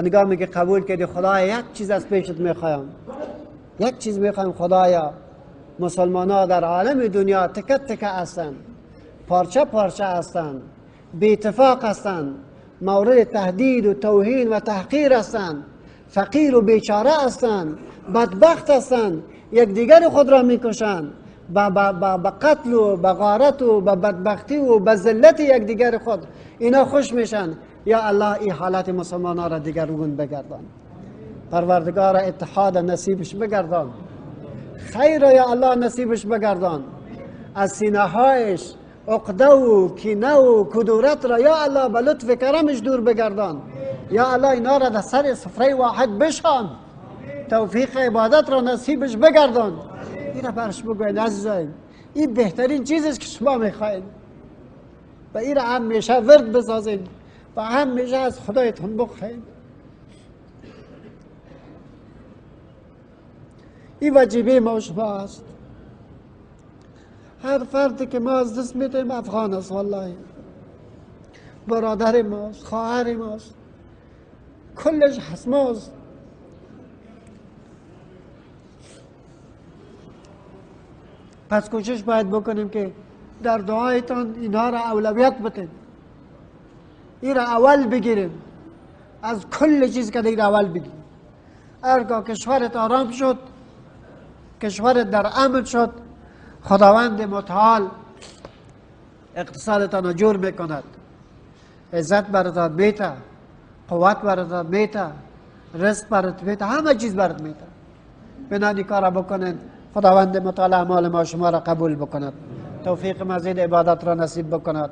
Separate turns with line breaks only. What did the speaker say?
هنگامی که قبول کردی خدایا یک چیز از پیشت میخوایم، یک چیز میخوایم خدایا، مسلمان ها در عالم دنیا تکه تکه هستند، پارچه پارچه هستند، بی اتفاق هستند، مورد تهدید و توهین و تحقیر هستند، فقیر و بیچاره هستند، بدبخت هستند، یکدیگر خود را میکشند، به قتل و به غارت و به بدبختی و به ذلت یکدیگر خود اینا خوش میشن. یا الله این حالت مسلمان ها را دیگرگون بگردان، پروردگار اتحاد نصیبش بگردان، خیر یا الله نصیبش بگردان، از سینه هایش عقده و کینه و کدورت را یا الله به لطف کرمش دور بگردان. یا الله اینا را در سر سفره واحد بشان، توفیق عبادت را نصیبش بگردان. این را برش بگوین عزیزان، این بهترین چیزی است که شما میخواین و این را همیشه ورد بسازین و همیشه از خدایتون بخواین. این وجیبه ما شما است. هر فردی که ما از دست میدیم افغان است، والله برادر ماست، خواهر ماست، کلش هست ماست. پس کوشش باید بکنیم که در دعایتان اینها را اولویت بدین، این را اول بگیریم، از کل چیز که این اول بگیریم. هرگاه کشورت آرام شد، کشورت در امن شد، خداوند متعال اقتصادتان را جور میکند، عزت براتان میته، قوت براتان میته، رزق برات میته، همه چیز برات میته. بنا این کار را بکنین، خداوند متعال اعمال ما شما را قبول بکند، توفیق مزید عبادت را نصیب بکند.